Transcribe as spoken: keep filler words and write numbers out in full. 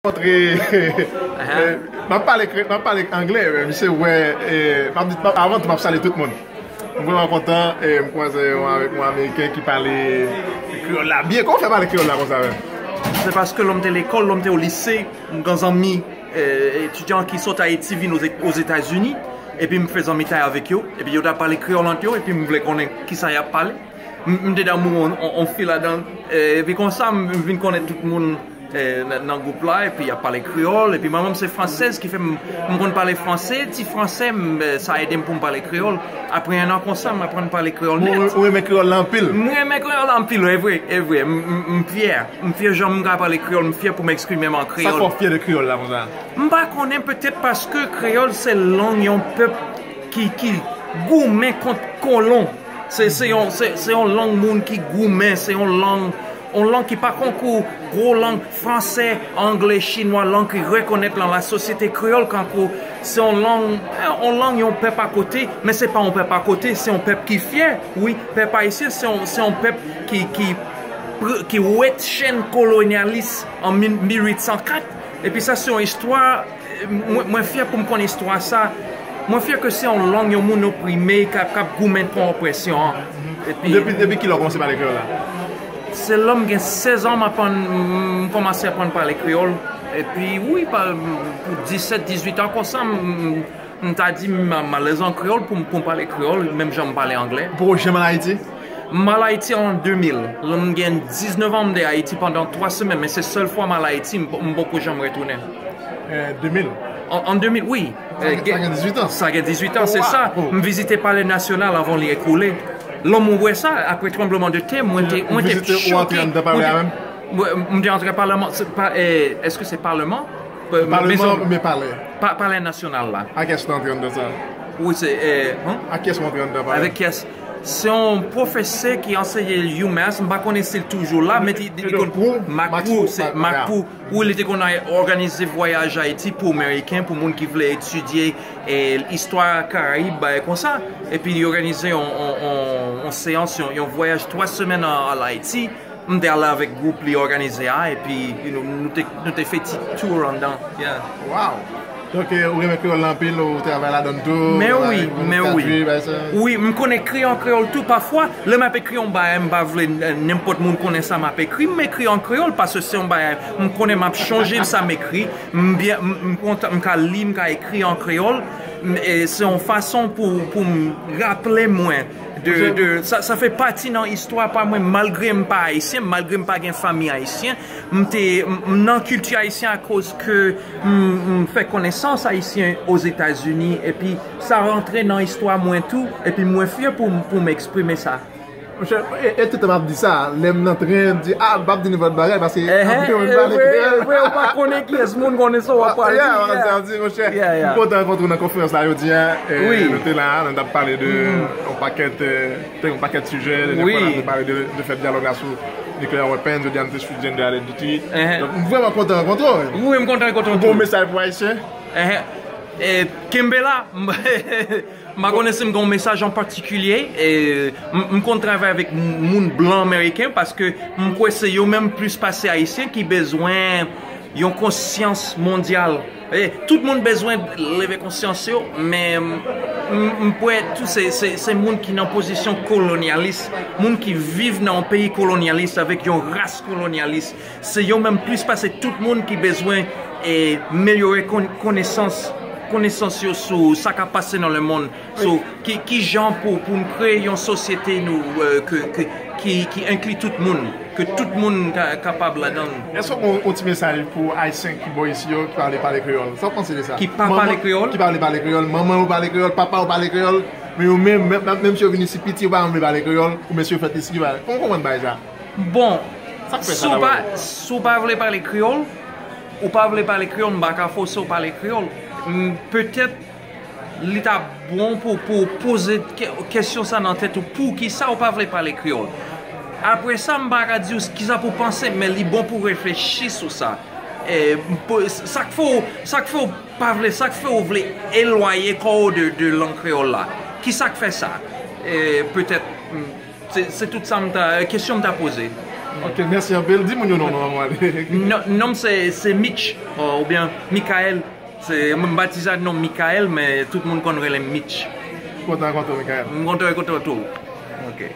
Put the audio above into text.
Kontre, eh, m ap pale kre- m ap pale anglè, men misye wè, eh, m ap di, m ap- avan tou, m ap salye tout moun. M vrèman kontan, eh, m kwaze yon, avèk yon Ameriken ki pale kreyòl la byen. Kòman w fè pale kreyòl la konsa menm? Se paske lè m te lekòl, lè m te o lise, m gen zanmi, eh, etidyan ki sot Ayiti vin Oze- Ozetazini, epi m fè zanmitay avèk yo, epi yo t ap pale kreyòl ant yo, epi m vle konnen kisa y ap pale. M m te damou on, on, on fi ladan l. Eh, epi konsa, m m vin konnen tout moun, eh, nan, nan gwoup la, epi y ap pale kreyòl, epi manman m se fransèz, ki fè m, m konn pale franse, ti franse, m, eh, sa ede m pou m pale kreyòl. Apre en an konsa, m aprann pale kreyòl nèt. Ou renmen kreyòl la anpil? M renmen kreyòl la anpil, e vre, e vre. M, m, m fyè. M fyè jan m ka pale kreyòl, m fyè pou m eksprime m an kreyòl. Sa fè w fyè de kreyòl la konsa? M pa konnen, petèt paske kreyòl se lang yon pèp ki, ki goumen kont kolon. Se, se yon, se, se yon lang moun ki goumen, se yon lang, yon lang ki pa konkou gwo lang fransè, anglè, chinwa, lang ki rekonèt nan lasosyete kreyòl, kankou se yon lang, yon lang yon pèp akote, men se pa yon pèp akote, se yon pèp ki fyè, wi, pèp ayisyen, se yon, se yon pèp ki, ki, pr- ki wet chenn kolonyalis an mil- mil uit san kat, epi sa se yon istwa, mwen, mwen fyè pou m konn istwa sa, mwen fyè ke se yon lang yon moun oprime k ap, k ap goumen kont opresyon an. Epi Depi, depi kilè w kòmanse pale kreyòl la? Se lè m gen sèz an, m aprann, m kòmanse aprann pale kreyòl. Epi, wi, pa- pou disèt, dizuit an konsa, m, m, m ta di m, m alèz an kreyòl pou m, pou m pale kreyòl, menm jan m pale anglè. Ou poko janm al Ayiti? M al Ayiti an de mil. Lè m gen diznèf an, m te Ayiti pandan twa semèn, men se sèl fwa m al Ayiti, m, m poko janm retounen. Eh, de mil? An, an de mil, wi. Sa Eh, gen, sa gen dizuit an? Sa gen dizuit an, Oh, se wow. sa. Oh. M vizite Palè Nasyonal avan li ekoule. Lè m wè sa, apre tranbleman de tè, mwen te, Ou mwen te vizite, ou antre choke. anndan palè Mwen a te, menm? mwen, m te antre palèman, se pa, eh, èske se palèman? Eh, Palèman mezon- oubyen palè? Pa- Palè Nasyonal la. A kiyès ou te antre anndan sa? Wi, se, eh, hmm? A kiyès ou antre anndan palè? Avèk kiyès? Se yon pwofesè ki anseye UMass, m pa konnen si l toujou la, men li, li, li konn Pou? Macpoux, Macpoux, se Ma- Macpoux. Wi, li te konn ay- òganize vwayaj Ayiti pou Ameriken, pou moun ki vle etidye, eh, istwa Karayib, bagay konsa. Epi li òganize yon, yon, yon, yon seyans, yon, yon vwayaj twa semèn an, an Ayiti. M te ale avèk gwoup li òganize a, epi, you know, nou te, nou te fè ti tour anndan. Yeah. Wow! Donk, eh, ou renmen kreyòl la anpil, ou travay ladan l tou, Men travay wi, avèk moun men wi. tradui, bagay sa. Wi, m konn ekri an kreyòl tou. Pafwa, lè m ap ekri yon bagay, m pa vle, eh, nenpòt moun konnen sa m ap ekri, m ekri an kreyòl, paske se yon bagay, m konnen m ap chonje sa m ekri, m byen, m, m kontan, m ka li, m ka ekri an kreyòl, m, e se yon fason pou, pou m raple mwen de, de, sa, sa fè pati nan istwa pa mwen, malgre m pa ayisyen, malgre m pa gen fanmi ayisyen, m te, m, m nan kilti ayisyen akoz ke m, m fè konesans ayisyen Ozetazini, epi sa rantre nan istwa mwen tou, epi mwen fyè pou, m- pou m eksprime sa. Monchè, e, e tout tan m ap di sa, lè m nan tren, m di, "Ah, m p ap di nenpòt bagay, paske Ehe, anpil moun e pale vre, kreyòl." e vre, ou pa konnen kiyès moun konnen sa w ap pale. Yeah, yeah. Sa di, monchè, Yeah, yeah. m kontan rankontre w nan konferans la jodi a. E, Wi. nou te la, nou t ap pale de yon pakèt, eh, te yon pakèt sijè, dènyè Wi. fwa la, nou te pale de, de fèt dyalòg la sou nuclear weapons, jodi a, nou te sou gender identity. Ehe. Donk, m vrèman kontan rankontre w. Wi, m kontan rankontre w Ou gen yon tou. mesaj pou Ayisyen? Ehe. E, kenbe la, m pa konnen si m gen yon mesaj an patikilye. E, m, m konn travay avèk m- moun blan ameriken, paske m kwè se yo menm plis pase ayisyen ki bezwen yon konsyans mondyal. E, tout moun bezwen leve konsyans yo, men m, m, m kwè tou se, se, se moun ki nan pozisyon kolonyalis, moun ki viv nan yon peyi kolonyalis avèk yon ras kolonyalis. Se yo menm plis pase tout moun ki bezwen, e, melyore kon- konesans, konesans yo sou sa k ap pase nan lemonn. So, ki, ki jan pou, pou n kreye yon sosyete nou, eh, ke, ke, ki, ki enkli tout moun, ke tout moun ka, kapab ladan l. Èske w gen yon ti mesaj pou Ayisyen ki bò isi yo, ki pa vle pale kreyòl? Sa w panse de sa? Ki pa Manman- pale kreyòl? Ki pa vle pale kreyòl, manman yo pale kreyòl, papa yo pale kreyòl, men yo menm, menm, menm si yo vin isi piti, yo pa janm vle pale kreyòl, oubyen si yo fèt isi, yo pa. Kòman w konprann bagay sa? Bon, Sa k fè si sa w pa, dabò? si w pa vle pale kreyòl, ou pa vle pale kreyòl, m pa ka fòse w pale kreyòl. M, petèt, li ta bon pou, pou w poze ke- kesyon sa nan tèt ou, poukisa ou pa vle pale kreyòl? Apre sa, m pa ka di w kisa pou w panse, men li bon pou w reflechi sou sa. E, m po- sa k fè w, sa k fè w pa vle, sa k fè w vle elwaye kò w de, de lang kreyòl la? Kisa k fè sa? E, petèt, m, se, se tout sa m ta, kesyon m ta poze. Ok, mèsi anpil. Di moun yo non, non, mwen ale. Non, non m se, se Mitch, oubyen Michael. Se, m batize ak non Michael, men tout moun konn rele m Mitch. Kontan kontan, Michael. M kontan kontan tou. Ok.